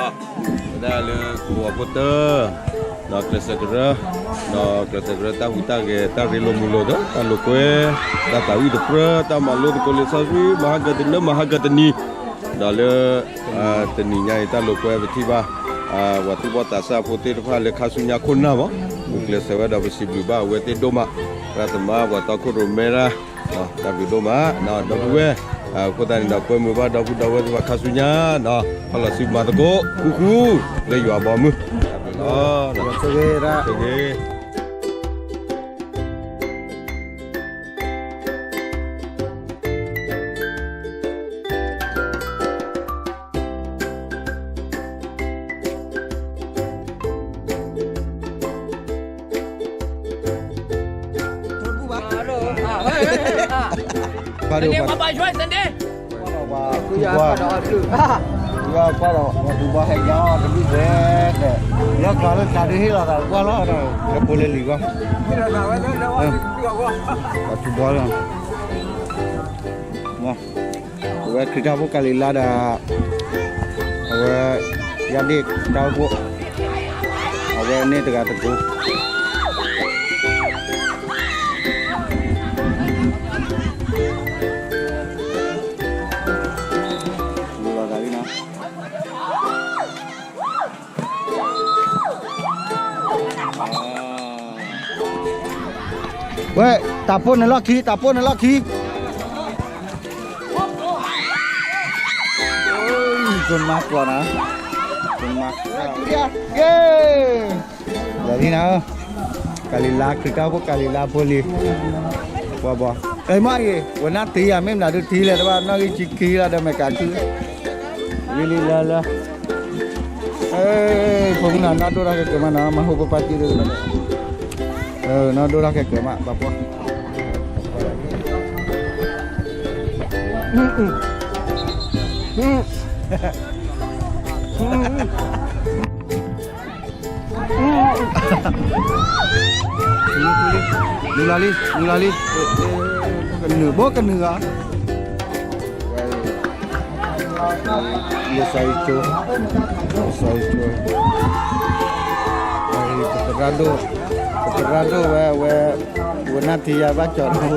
ဝဲဒၣ်လၢကဝီၤဖိတၢၢ် ဒီးကျဲးစၢးကရၢ, ဒီးကျဲးစၢးကရၢတၢ်ဟူးတၢ်ဂဲၤ တၢ်ရ့လိာ်မုာ်လိာ်သၢ တၢ်လိာ်ကွဲ, တၢ်သးဝံၣ်တပြၢ တၢ်မၤလိသကိးလံာ်စီဆှံ မဟါကတနံၤ မဟါကတနံၤ, ဒီးလၢ တနံၤညါအံၤ တၢ်လိာ်ကွဲပထံၣ်ဘၣ် ပှၤသူၣ်ဘီၣ်သးစၢ်ဖိသ့ၣ်တဖၣ်လၢခါဆူညါခိၣ်နၢ်မး မုၢ်ကျဲးစၢးဝဲဒီးပစံးဘျုးဘၣ်အဝဲသ့ၣ်ဒိၣ်မး, ပှၤသမါပှၤတီခိၣ်ရိၣ်မဲရၣ် တၢ်ဘျုးဒိၣ်မး ဒီပုၢ်ဝဲၢ်, အဃိသတးန့ၣ်ဒီး ကွဲမုာ်ဘၣ်ဒီပုၢ်ဒီဝဲၢ်သ့ၣ်တဖၣ်ခါဆူညါ ဖီၣ်လီၤစုမၤသကိး ဃူဃူ လၢယွၤအဘီအမုၢ် တၢ်ဘျုးလီၤ တၢ်ဘျုးလီၤ ပှၤဒိၣ်ပှၤ ပှၤထူဘီ ပှၤထူဘီဟဲက့ၤအီၤတဘျုးဖဲဒီး လၢကျီလၢကျါဒုးဟ့ၣ်လီၤသးကွၢ်လီၤဒီး လၢဖိလၢလံၤကွၢ် ပှၤထူဘီလီၤ အဝဲခရံာ်တၢ်အိၣ်ဖှိၣ်ကၤလံၤလါဒီး အဝဲ ယၤဒ့ၣ်တၢ်အိၣ်ဖှိၣ် အဝဲန့ၣ်တဂၤတကိး လီၤဂာ်လံနီၤ ဝဲ တၢ်ဖိန့ၣ်လီၢ်ခံ တၢ်ဖိန့ၣ်လီၢ်ခံ ကမၤကွၢ်နၤ ကမၤကွၢ် ယၤလံနၤ ကၤလံၤလါ ခရံာ်တၢ်အိၣ်ဖှိၣ်ကၤလံၤလါဖိလံၤ ပှၤဘီ အဲ မ့ၢ်ဂ့ၤ ဝဲနၢ်တံၤယၤ မ့ၢ်မနုၤဒုးတံၤလဲၣ် တဘၣ်နီၣ်ဂံၢ်ဆံခံလီၤ ဒီးမဲာ်ကးခု လံလံလၢလၢ ဖိမုၣ်နၤ နီၢ်ဒိၣ်တၢ်ခဲကၢၤမးနီၤ မၤဟိပပၢ်တံၢ်ဒိၣ် နီၢ်ဒိၣ်တၢ်ခဲကၢၤမး ပှၤဖိ နုာ်လီၤလံ နုာ်လီၤလံ ကနုာ်ဘိကနုာ်ဂၤ လံာ်စီဆှံကၠိ လံာ်စီဆှံကၠိ ပသရၣ်ဒိၣ် ပသရၣ်ဒိၣ်ဝဲ ဝဲ ဝဲနၢ်ထံယၤဘၣ်ကၠီၤနီၤ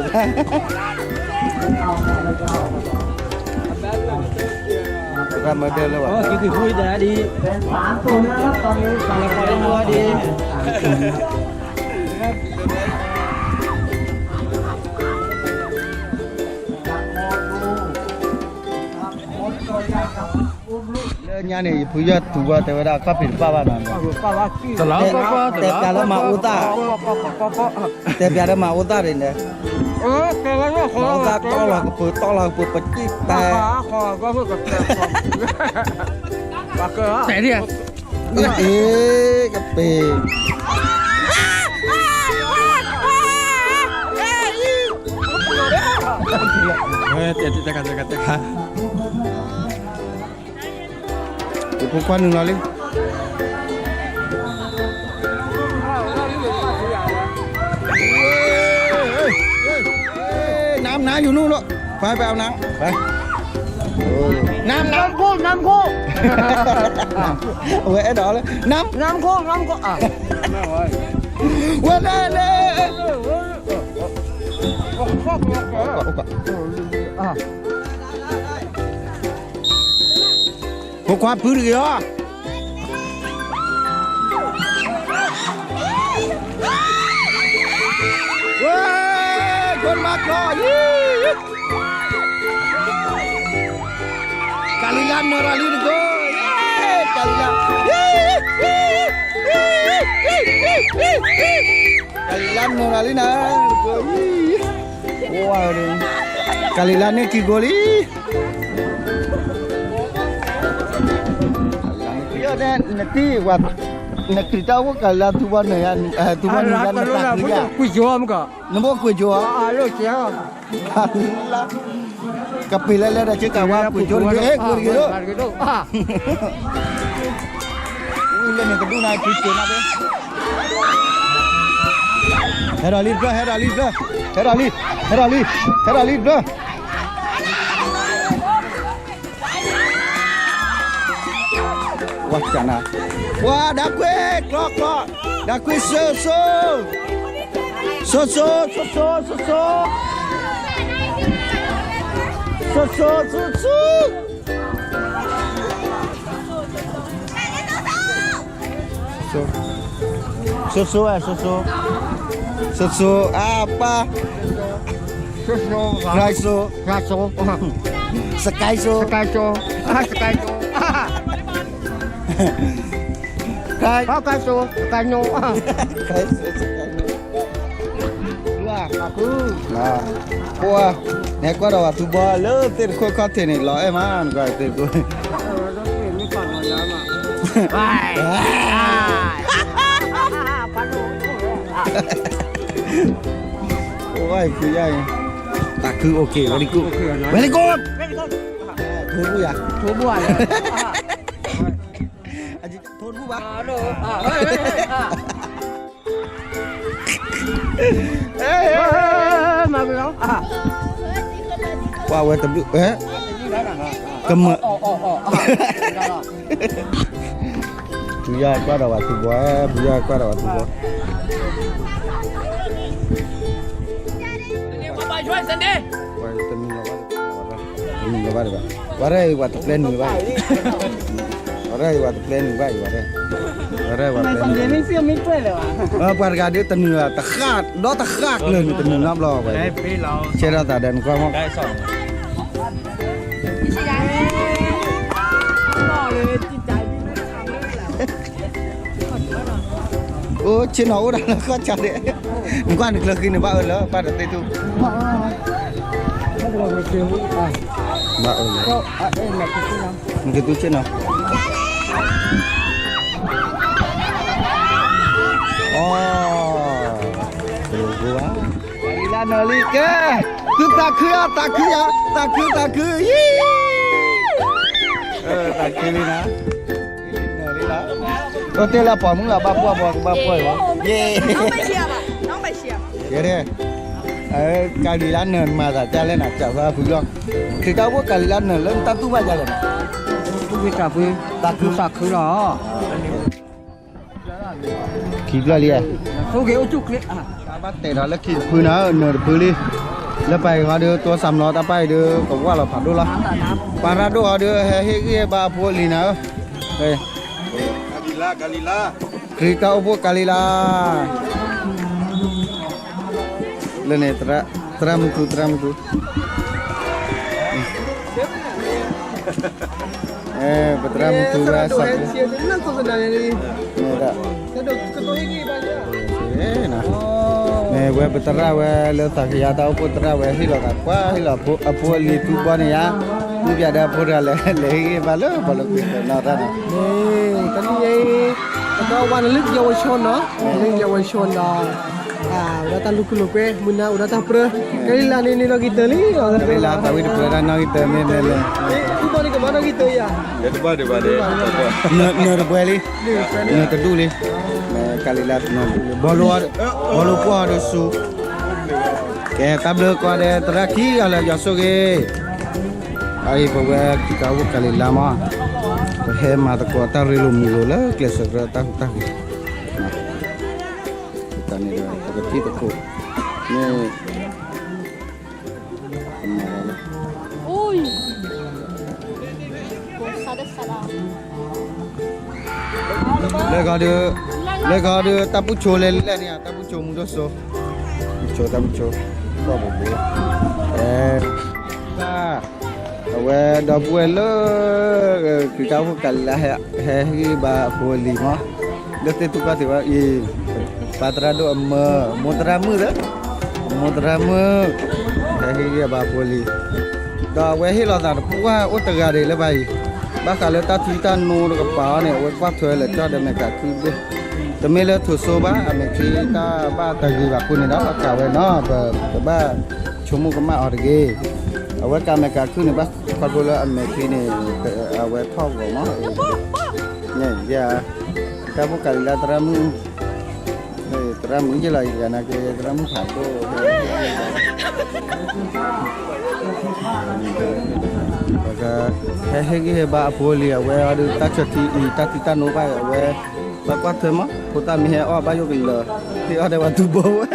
ပသရၣ်မၢဒၢၣ်လၢဝဲ က့ၤက့ၤဃူတၢ်ဒ် လၢပှၤတလိၣ်ဒ် လၢညါန့ၣ် ယဖုယီၢ်ထူဘီတဲဝဲဒၣ် အခီၣ်ဖံးတပာ်ဘၣ်နီၤ တဲပျးလၢမၤအူသၣ် တဲပျးလၢမၤအူသၣ်ဒ်န့ၣ် မၤအူသၣ်တီၢ်လီၤကပၢၤ တီၢ်လီၤကပၢၤ ပကံၣ်တဲ တဲဒ် အ့ ကပ့ၤ တဲတဲတဲတဲတဲ ယဖိခွါနုာ်လီၤလံ น้ำน้ำอยู่นู่นลูก ไปไปเอาน้ำ ไป น้ำน้ำ น้ำโคก น้ำโคก ဝဲအဲၣ်ဒိးလၢ น้ำ น้ำโคก น้ำโคก อ่ะ ဝဲလဲၣ်လဲၣ် อ่ะ ဖိခွါဖုတဂ့ၤအီၤ ဝဲ ကွၢ်မၤကျီ ယံ ကၤလံၤလါနၢၤရၤလံတကိး ကၤလံၤလါ ကၤလံၤလါနၢၤရၤလံနၤ တကိး ကၤလံၤလါန့ၢ်ခံကိးလံ နတံၢ်ဝဲ နခရံာ်တၢ်အိၣ်ဖှိၣ်ကၤလံၤလါ သူဘီနၢၤယါ သူဘီနၢၤယါ နသးခုယါ ကွံာ်ကၠိမက နဘိကွံာ်ကၠိဧါ လါ ကပ့ၤလဲၣ်လဲၣ်ဒီး ဆ့ကၤဝါကွံာ်ကၠိတဂ့ၤ ကွံာ်တဂ့ၤဒိၣ် ဝံၤလၢန့ၣ်ကဒူၣ်နၤ ခရံာ်စ့နၤဘ့ ဟဲဒီးလံတဖျၢၣ် ဟဲဒီးလံတဖျၢၣ် ဟဲဒီးလံ ဟဲဒီးလံ ဟဲဒီးလံတဖျၢၣ် ဝါကနၤ, ဝါဒၣ်ကွ့ၢ် ကျီကျီ, ဒၣ်ကွ့ၢ်စိစိ, စိစိ စိစိ စိစိ, စိစိ စိစိ, စိစိ စိစိ စိစိ အပၢ်, စိစိ ဃိစိ ဃိစိ, စကဲစိ စကဲစိ စကဲစိ, ဃိစိ စကဲစိ, ဃိစိ စကဲစိ, ပှၤ, နဲကွၢ်ဒီးဝဲသူဘီလၢသ့ၣ်တခိၣ်ခီၣ်ထံးန့ၣ် လီၤအဲၣ်မး နကွၢ်သ့ၣ်တခိၣ် အိၣ်ဝဲဖုယါအံၤ, တၢ်ခု OK, very good, very good, ထိဘိယါ, ထိဘိယါ, ထိဘိဘၣ်, ပှၤဝဲတဘျုး, ကမၢၢ် ဖုယါကွၢ်ဒီးဝဲသူဘီ, ဖုယါကွၢ်ဒီးဝဲသူဘီ, တမံၤလီၤဘၣ်, တမံၤလီၤဘၣ်, ဝဲရဲၣ်အံၤ ပှၤတပျဲနုာ်ဘၣ်အံၤ, ဝဲရဲၣ်အံၤ ပှၤတပျဲနုာ်ဘၣ်အံၤ, ဝဲရဲၣ်, ဝဲရဲၣ်အံၤ ပှၤတပျဲနုာ်, ပှၤတဂၤဒုးတနုာ်လီၤ တဃၣ်, ဒီးတဃၣ်ကျၢၤန့ၣ် တနုာ်နီတဘျီဝဲ, ဆဲးဒီးသးဒီးနကွၢ်မီၢ် အိၣ်ဆ့ၣ်နီၤအိၣ်ဒၣ်လၢဃီၣ်ဆၣ်, နကွၢ်နကျၢၤဃံန့ၣ် ဘၣ်အၢၣ်လၢပၢ်တသ့ၣ်ထူၣ်, ဘၣ်အၢၣ်လၢ, နကသူဆ့ၣ်နီၤ, အိ, လၢနၢၤလံကဲ, သုသးခုဧါ, သးခုဧါ, သးခု သးခု, ယံ, သးခုလံနၤ, အိၣ်တ့ၢ်လၢပိာ်မုၣ်လီၤ ဘၣ်ပှီၢ်ဘီကဘၣ်ပှီၢ်အံၤ, ယံ, ကဲ, ကၤလံၤလါနၢၤမၤသးဒ်လဲၣ်နၤ ကးဖုလီၤ, ခရံာ်တၢ်အိၣ်ဖှိၣ်ကၤလံၤလါနၢၤလၢနတၢ်တူၢ်ဘၣ်ဒ်လဲၣ်နၤ, သးခု, သးခုလီၤ ခံဖျၢၣ်လံ, ဘၣ်တဲာ်ဒီးလၢခံတဖုနၤ နၢၤတဖုလံ, လၢပှၤအံၤဟီဒီး တိစၢ်မနီၤတၢ်ပၢ်အံၤဒီး ကဝၢ်လီၤဖးဒိၣ်လီၤ, ပှၤရၣ်ဒိၣ်ဟီဒီး ဟဲဟ့ၣ်ဂံၢ်ဟ့ၣ်ဘါအဖိအလံၤနၤဧၢ, ခရံာ်တၢ်အိၣ်ဖှိၣ်ကၤလံၤလါ, လၢန့ၣ် သရၣ်မုၣ်သူ သရၣ်မုၣ်သူ ပသရၣ်မုၣ်သူဝဲ, မ့ၢ်ဝဲပသရၣ်ဝဲလၢသးကယၤတၢ်အိၣ်ဖှိၣ်သရၣ်ဝဲ ဟ့ၣ်လီၤသးပှၢ်ဟ့ၣ်လီၤအဖိအလံၤသူဘီန့ၣ်ယါ, မုၢ်ပၠးဒီးအဖိတဂၤလဲၤဟ့ၣ်ဂံၢ်ဘါလၢပှၤလၢကွံာ်နီၢ်တၢ်နီၤ, တနံၤအံၤ, ပကဝဲနလုၢ်ယဝ်ဝဲဆိနီၤ, နလုၢ်ယဝ်ဝဲဆိနီၤ, ဝဲဒၣ်တၢ်လူၢ်ခိၣ်လိာ်ကွဲ မုၢ်နၤအိၣ်ဒီးတၢ်ပြၢ, ကလံၤလါန့ၣ်န့ၣ်နီၣ်ဂံၢ်တၢၢ်လံ, ကလံၤလါသးဝံၣ်တပြၢတၢ်နီၣ်ဂံၢ်တၢၢ်မ့ၢ်မ့ၢ်မ့ၢ်, သူဘီန့ၣ်ကမၤနီၣ်ဂံၢ်တၢၢ်ယါ, နၢၤတပှဲၤလံ, နၢၤတဒူၣ်လံ, ကလံၤလါနၢၤတဒူၣ်လံ, ဘီလိပှီၢ်ဒီးဆူ, ကဲတၢ်ဘျုးကိးဂၤဒဲး သရၣ်ခံဂၤလၢယွၤဆိၣ်ဂ့ၤ, အအံၤပဝဲခရံာ်တၢ်အိၣ်ဖှိၣ်ကလံၤလါမး, ပဟဲမၤသကိးတၢ်ရ့လိာ်မုာ်လိာ်လၢကျဲးစၢးကရၢတၢ်ဟူးတၢ်ဂဲၤ တၢ်န့ၣ်ဒီး ပကထံၣ်သကိးန့ၣ်, လၢဂီၤဒီး, လၢဂီၤဒီး တၢ်ပူၤဆိလဲၤလဲၣ်န့ၣ်ဧါ, တၢ်ပူၤဆိမူဒိၣ်စိ, ပူၤဆိ တၢ်ပူၤဆိ, ကီၢ်ပူၤဘိ, အဝဲဒီပုၢ်ဝဲၢ်လၢ ခရံာ်တၢ်အိၣ်ဖှိၣ်ကၤလံၤလါ ဟဲဟ့ၣ်ဂံၢ်ဘါအဖိအလံၤမး, လၢသ့ၣ်သူကီၢ်သ့ၣ်ဝဲအံၤ, ပၢ်သရၣ်ဒိၣ်အမၢ, မိၢ်သရၣ်မုၣ်သၢ, မိၢ်သရၣ်မုၣ်, ဟဲဟ့ၣ်ဂံၢ်ဘါအဖိအလံၤ, ဒီးအဝဲဟ့ၣ်လီၤသးတပှၢ်အိၣ်တဂၤဒံးလၢပှၤအံၤ, ဘၣ်ဃးလၢတၢ်ထူတၢ်နိတကပၤအီၤန့ၣ် အဝဲကွၢ်ထွဲလၢာ်ကွံာ်ဒီးမဲာ်ကးခုတဘ့ၣ်, တမ့ၢ်လၢထိၣ်စိဘၣ်, အမဲာ်ချံတၢ်ဘၣ်တဂ့ၤဘၣ်အဃိန့ၣ်ဒီး ပကးဝဲနီၤ, ပကဘၣ်ဆိကမိၣ်ကမၣ်အီၤတဂ့ၤ, အဝဲကးမဲာ်ကးခုန့ၣ် ဘၣ်ခီဖျိလၢအမဲာ်ချံန့ၣ် အဝဲထီၣ်ဂီၤမး, န့ၣ်, တၢ်အိၣ်ဖှိၣ်ကၤလံၤလါသရၣ်မုၣ်, သရၣ်မုၣ်ယ့ၢ်လီၤအံၤတဂၤနာ်က့ သရၣ်မုၣ်ဖးဒိၣ်, တၢ်အိၣ်ဖှိၣ်ကၤလံၤလါ ပက ဟဲဟ့ၣ်ဂံၢ်ဟ့ၣ်ဘါအဖိလံၤ အဝဲအီၤဒုး တၢ်ဆၢထံအံၤ တၢ်ထံတၢ်နိဘၣ်အဝဲ ဘၣ်ကွၢ်ထွဲမး ဖိသၣ်မ့ၢ်ဟဲအီၣ်ဘၣ်ယိၣ်ကလၢၤ ဟ့ၣ်အီၣ်ဒဲးဝဲတူၢ်ဘိဝဲ